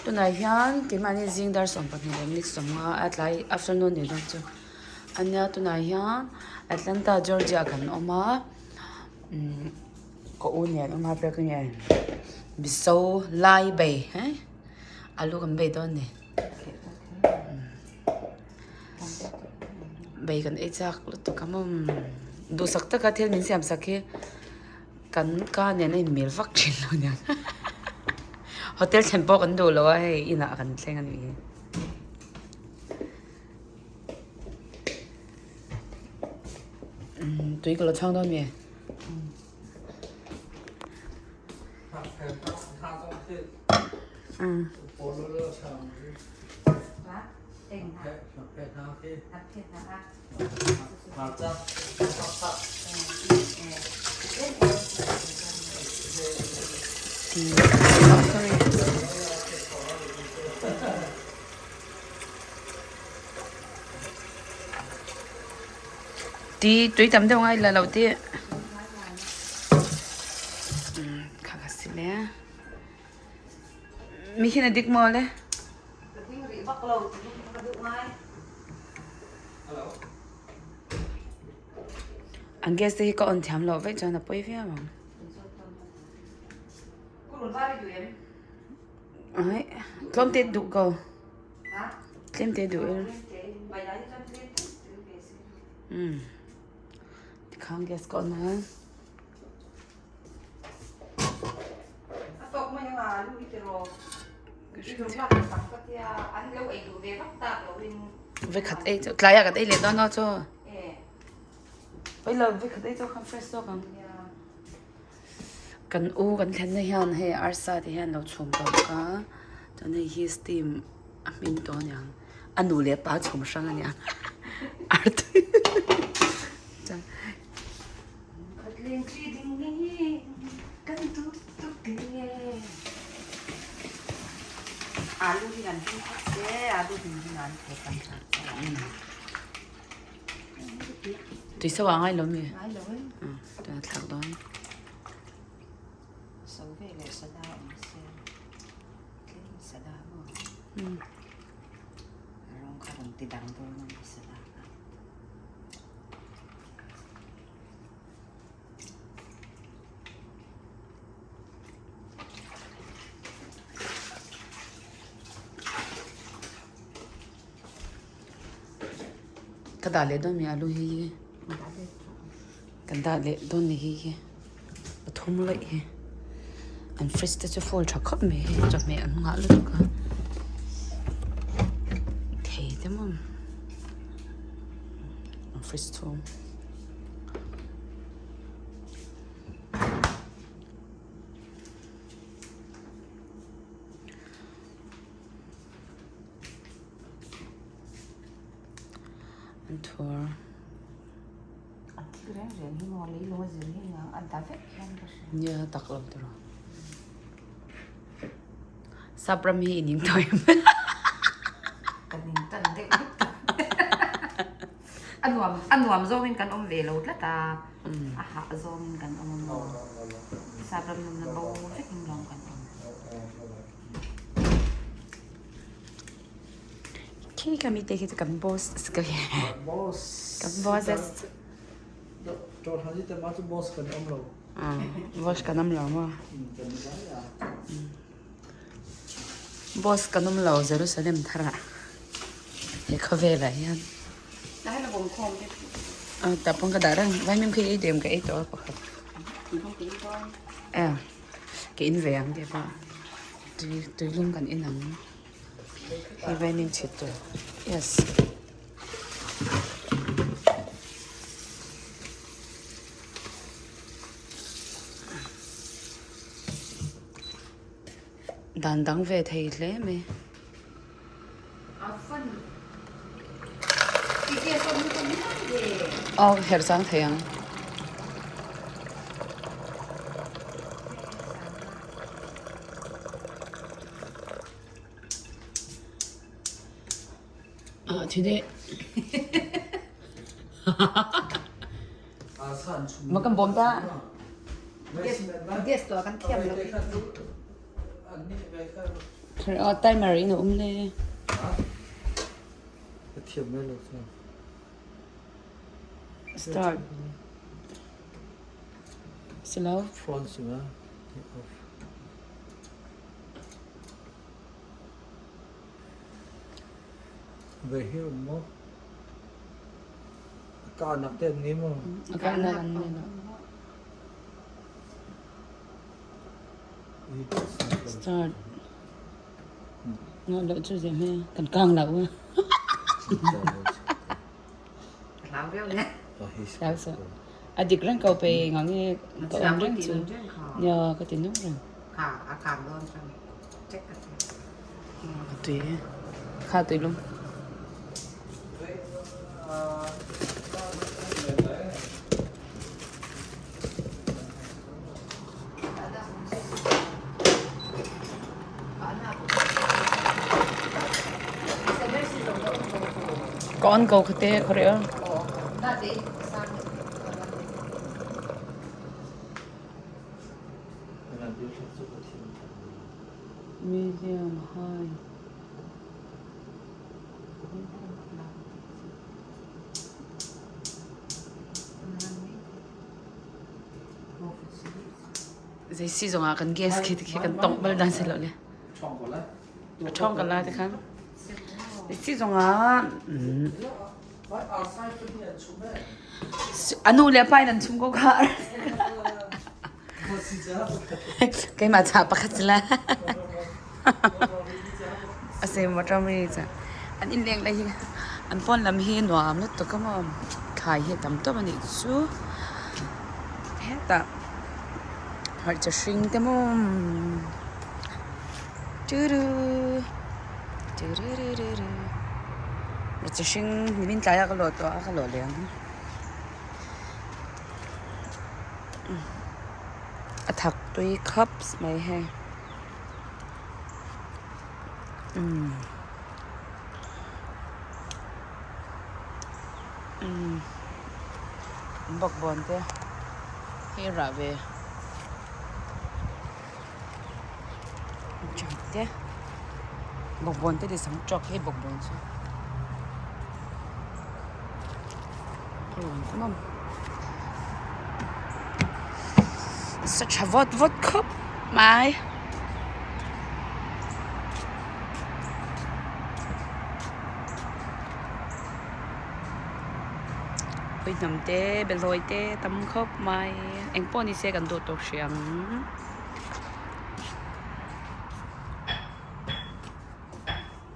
Tunah hian keimahni zing dar 12 leh minute 50 a tlai afternoon ni dawn chu ania tunah hian Atlanta Georgia kan awm a ka u nen awm a biak nge mizo lai bei alu kan bei dawn a ni bei kan ei chak lutuk a maw duhsak taka thil min siam sak hi. Kan ka nen a inmil vak thin lo nia. Hotel thlen pawh kan duh lo a hei inah kan thleng a nih hi. Tui ka lo chhang dawn mi? Ti tui tam deuh ngai la lo ti. Kha ka si le. Mi khin a dik maw le? An gas te hi ka on thiam loh vek chuan a pawi viau ang. Ai, tlawm te duh ko. Tlem te duh il. Hmm. Tikhan gas ka on ang. Vekhat ei chu tlai ah kan ei leh dawn lo chu. Pei lo vekhat ei chu khan fresh zawk ang. Kan u kan thlenna hian hei arsa te hian lo chhum tawh ka chuan hei hi steam a hmin tawh aniang a nu leh pa chhum hrang aniang artui chuan. Tui so ah ngai lo mi? Tui a thlak dawn. Ka dah leh dawn mi alu hi kan dah leh dawn ni hi hi pathum laih hi an fridge te chu full tha khawp mai hei chawhmeh an nghah lutuk a thei te maw an fridge chhung. An thur. Nia tak lo tiraw. Sap ram hi i ning tawh em? Ka ning tan deuh vek tawh. A nuam a nuam zawngin kan awm ve lo tlat a, a hah zawngin kan awm a maw. Sap ram nawmna bo vekin lawm kan awm. Khi ka mi te khi chu kan boss ka kan bosses. Boss kan awm lo maw? Boss kan awm lo Jerusalem tharah he khawvelah hian. Tah pawn ka dah reng vaimim khi ei duh em ka ei tawh a pakhat. Ka in ve ang tih pawh tui tuilum kan in ang hei vaimim chhit tur yes. Dan dang ve thei hle mai. Aw herh chang thei ang. Ah thi deh. Ma kan bawm ta. Gas to kan thiam lo. Timer in a um le. Ka thiam lai lo cu. Start. Slow. Front si ma. Off. Về hi um maw? A kahnak te an ngei maw? A kahnak an ngei lo. Start. Ngah lo cu zei hme kan kang lo. Hlau viau ne. Hlau so. A dik reng ko pe ngang i ka om reng cu. Ya ka ti nung reng. Ka a kang don chang. Check ka. Tui. Kha tui lum. Ka on ko khate khore. Museum high. Zei si zongah kan gas khi khi kan tongh bal dan si lo le. A ṭhawng ko la ti khan. Zei si zongah a nu le a pa in an chum ko kha. Keimah ca pakhat si la. A si motor mi ca. An inn leng lei hi an phone lam hi nuam lu tuk maw. Thlai hi tam tuk ani cu. Hetah hmarcha hring te maw. Turu turururu. Hmarcha hring nimin tlai ah ka lawh tuah ka lawh leng. A thak tui khaps mai hei. Bawkbawn te hi a rah ve. Te bawkbawn te ti sang ṭawk hi bawkbawn cu. Sa ṭha vawt vawt khop mai. Phuihnam te, bialawi te tam khop mai. Engpawh nise kan duh tuk hriam.